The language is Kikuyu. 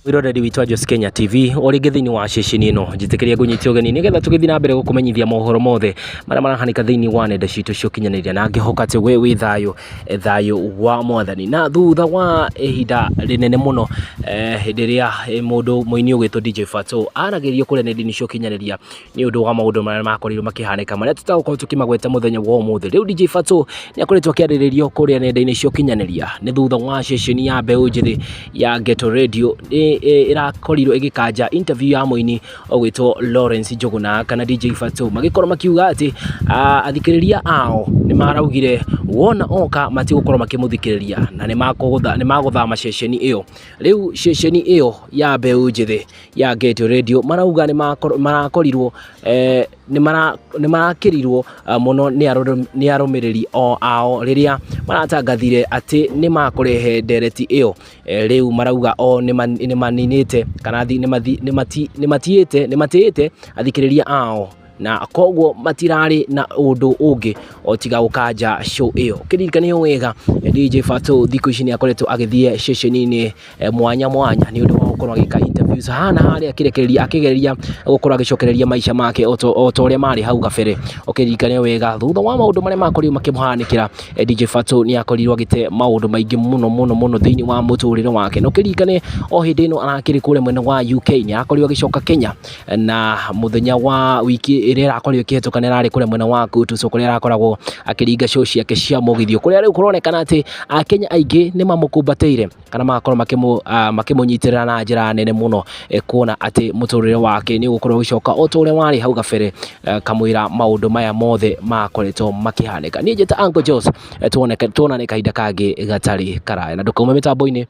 Mwĩroreri witũ wa Jos Kenya TV, o rĩngĩ thĩinĩ wa ceceni ĩno, njĩtĩkĩria ngũnyite ũgeni nĩgetha tũgĩthiĩ na mbere gũkũmenyithia mohoro mothe marĩa marahanĩka thĩinĩ wa nenda citũ cia ũkinyanĩria, na ngĩhoka atĩ we wĩ thayũ, thayũ wa Mwathani. Na thutha wa ihinda rĩnene mũno, hĩndĩ ĩrĩa mũndũ mũini ũgwĩtwo DJ Fatxo aragĩrio kũrĩa nenda-inĩ cia ũkinyanĩria nĩ ũndũ wa maũndũ marĩa makorirwo makĩhanĩka, marĩa tũtagũkorwo tũkĩmagweta mũthenya wa ũmũthĩ. Rĩu DJ Fatxo nĩ akoretwo akĩarĩrĩrio kũrĩa nenda-inĩ cia ũkinyanĩria nĩ thutha wa ceceni ya mbeũ njĩthĩ ya Ghetto Radio ĩrakorirwo ĩgĩkanja interview ya mũini ũgwĩtwo Lawrence Njũgũna kana DJ Fatxo, magĩkorwo makiuga atĩ athikĩrĩria ao nĩ maraugire wona oka matigũkorwo makĩmũthikĩrĩria na nĩ magũthama ceceni ĩyo. Rĩu ceceni ĩyo ya mbeũ njĩthĩ ya Ghetto Radio marauga nĩ marakorirwo nĩ marakĩrirwo mũno nĩ arũmĩrĩri o ao rĩrĩa maratangathire atĩ nĩ makũrehe ndereti ĩyo. Rĩu marauga o nĩ maninĩte kana nĩ matiĩte nĩ matĩĩte athikĩrĩria ao, na koguo matirarĩ na ũndũ ũngĩ o tiga gũkanja show ĩyo. Kĩririkane wega, DJ Fatxo thikũ ici nĩ akoretwo agĩthiĩ ceceni-inĩ mwanya mwanya nĩ ũndũ wa gũkorwo agĩka interviews haha na harĩa, akĩrekereria, akĩgeria gũkorwo agĩcokereria maica make o ta ũrĩa marĩ hau gabere. Ũkĩririkane wega, thutha wa maũndũ marĩa makorirwo makĩmũhanĩkĩra, DJ Fatxo nĩ akorirwo agĩte maũndũ maingĩ mũno mũno mũno thĩinĩ wa mũtũrĩre wake. Na ũkĩririkane o hĩndĩ ĩno arakĩrĩ kũrĩa mwena wa UK, nĩ arakorirwo agĩcoka Kenya, na mũthenya wa wiki ĩrĩa ĩrakorirwo ĩkĩhetũka nĩ ararĩ kũrĩa mwena wa Kutus, kũrĩa arakoragwo akĩringa show ciake cia mũgithio, kũrĩa rĩu kũronekana atĩ Akenya aingĩ nĩ mamũkumbatĩire kana magakorwo makĩmũnyitĩrĩra na njĩra nene mũno, kuona atĩ mũtũrĩre wake nĩ ũgũkorwo ũgĩcoka o ta ũrĩa warĩ hau gabere, kamũira maũndũ maya mothe makoretwo makĩhanĩka. Niĩ njĩta Uncle Jos, tuonane kahinda kangĩ gatarĩ karaya, na ndũkaume mĩtambo-inĩ.